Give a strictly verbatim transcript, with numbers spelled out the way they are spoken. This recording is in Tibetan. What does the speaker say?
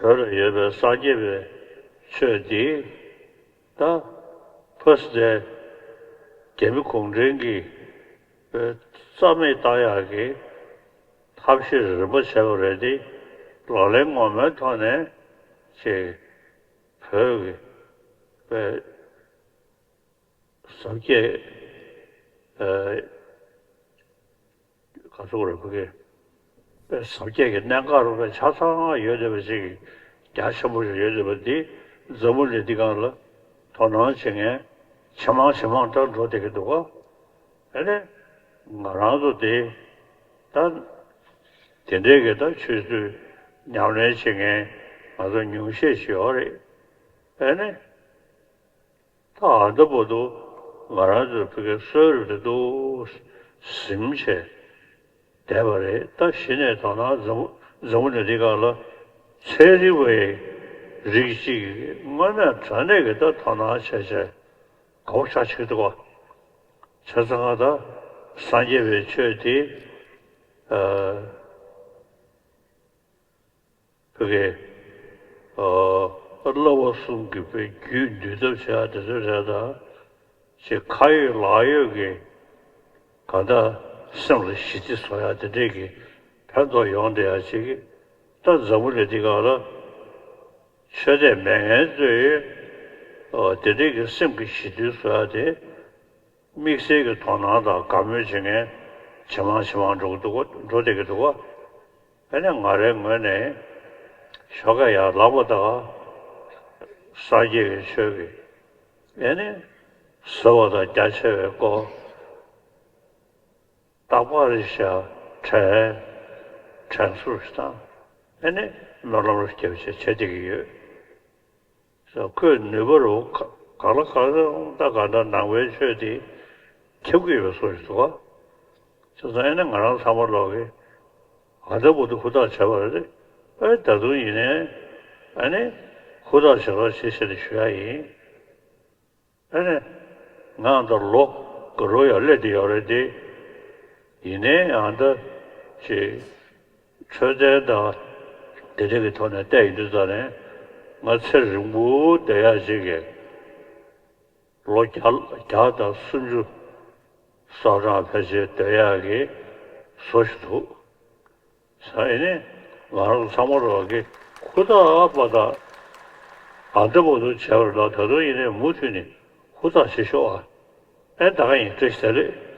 བོད་ལ་ཡོད་པའི་སངས་རྒྱས་པའི་ཆོས་འདི་ད་ཕ་སི་ཏའི་རྒྱ་མི་གུང་ཁྲན་གྱིས་རྩ་མེད་བཏང་ཡག་གི་ཐབས་ཤེས་རིམ་པ་བྱས་པ་རེད་དེ། ལག་ལེན་ངོ་མའི་ཐོག་ནས་ཅིག་བོད་ཀྱི་པའི་ཟབ་རྒྱས་ཨ་ག་ཚོད་རེད་ཕ་གི་པའི་ཟབ་རྒྱས་ཀྱི་གནད་འགག་རུ་པའི་ཆ་ཚང་ཡོད་བསྡད་པ་ཅིག་རྒྱ་ཆེན་པོ་ཞིག་ཡོད་བསྡད་པ་འདི་འཛམ་བུ་གླིང་འདི་སྒང་ལ་དོ་སྣང་བྱེད་མཁན་ཇེ་མང་ཇེ་མང་དུ་འགྲོ་བསྡད་ཀྱི་འདུག་ག་ཨ་ནི་ང་རང་ཚོ་འདི་ད་དེ་འདྲའི་གི་ད་ཆོས་ཚུལ་ཉམས་ལེན་བྱེད་མཁན་ང་ཚོ་ཉུང་ཤས་ཤིག་ཡོད་རེད། ཨ་ནི་ད་ཨ་འདྲ་པོ་འདུག་ང་རང་ཚོའི་ཕ་གི་གསོལ་རས་དེ་འདུག་ཟིན་བྱས་བསྡད་པ་རེད། ད་གཞི་ནས་དོ་སྣང་འཛམ་བུ་འཛམ་བུ་གླིང་འདི་སྒང་ལ་ཚན་རིག་པའི་རིགས་གཅིག་གིས་དངོས་གནས་དྲང་གནས་ཀྱི་ད་དོ་སྣང་བྱས་བྱས་དགའ་པོ་ཞེ་དྲག་བྱེད་ཀྱི་འདུག་ག་བྱས་ཙང་ང་ད་སངས་རྒྱས་པའི་ཆོས་དེ་ཨ་བོད་ཀྱི་ཨ་བསླབ་པ་གསུམ་གྱི་བོད་རྒྱུད་འདུལ་ཐབས་བྱེད་ཡ་དེ་ཚོ་རེད་ད། ཅིག་ཁ་ཡོད་ལག་ཡོད་ཀྱི་གང་ལྟར་སེམས་ལ་ཞི་བདེ་བཟོ་ཡ་དེ་འདྲས་ཀྱི་ཕན་ཐོགས་ཡོང་བསྡད་ཡ་ཅིག་གི་ད་འཛམ་བུ་གླིང་འདི་སྒང་ལ་ཆོས་དད་མེད་མཁན་ཚོས་ཨོ་དེ་འདྲས་ཀྱི་སེམས་ཀྱི་ཞི་བདེ་བཟོ་ཡ་དེ། དམིགས་བསལ་གྱི་དོ་སྣང་དང་དགའ་མོས་བྱེད་མཁན་ཇེ་མང་ཇེ་མང་འགྲོ་གི་འདུག་ག་འགྲོ་བསྡད་ཀྱི་འདུག་ག་ཨ་ནི་ང་རའི་ངོས་ནས་ཞོགས་ཀ་ཡར་ལངས་པ་དང་སངས་རྒྱས་ཀྱི་ཆོས་ཀྱི་ཨ་ནི་ཟབ་པ་དང་རྒྱ་ཆེ་བའི་སྐོར་རྟག་པར་ཞག་དྲན་དྲན་གསོ་ཞིག་དང་ཨ་ནི་སྨོན་ལམ་རྒྱབ་བྱས་བྱས་བསྡད་ཀྱི་ཡོད། ཁོས་ནུས་པ་རུ་ག་ག་ལ་ག་ལ་ད་ག་འདྲ་ནང་པའི་ཆོས་དེ་ཁྱབ་ཀྱི་ཡོད་བཟོ་ཞིག་འདུག་ག་བྱས་ཙང་ཨ་ནི་ང་རང་ཚང་མ་ལོག་གི་ཨ་ད་བུ་དུ་ཧུར་ཐག་བྱས་པ་རེད། ཨེ་ད་དུང་ཡིན་ནའི་ཨ་ནི་ཧུར་ཐག་བྱེད་རོགས་བྱེད་ཟེར་ནས་ཞུ་ཡ་ཡིན། ཨ་ནི་ང་ད་ལོ་ག་རོ་ཡ་སླེབས་བསྡད་ཡོད་རེད་དེ། ཡིན་ནའི་ཨ་ད་ཅིག་འཕྲོད་བསྟེན་དང་དེ་འདྲ་གི་ཐོག་ནས་བལྟས་ཡིན་དུས་ཙང་ནས་ང་ཚེ་རིང་པོ་བསྡད་ཡ་ཅིག་གི་ལོ་བརྒྱ་བརྒྱ་དང་སུམ་ཅུ་སོ་གྲངས་ཕལ་ཆེར་སྡོད་ཡག་གི་བཟོ་ཞིག་འདུག་ས་ཨེ་ནི་ང་རང་ཚང་མ་རོགས་ཀྱི་ཧུར་ཐག་པ་དང་ཨ་འདྲ་པོ་འདུག་བྱས་པ་ལ་ད་དུང་ཡིན་ནའི་མུ་མཐུད་ནས་ཧུར་ཐག་བྱེད་ཤོག་ཨ། ཨེ་ད་ག་ཡིན་བཀྲ་ཤིས་བདེ་ལེགས།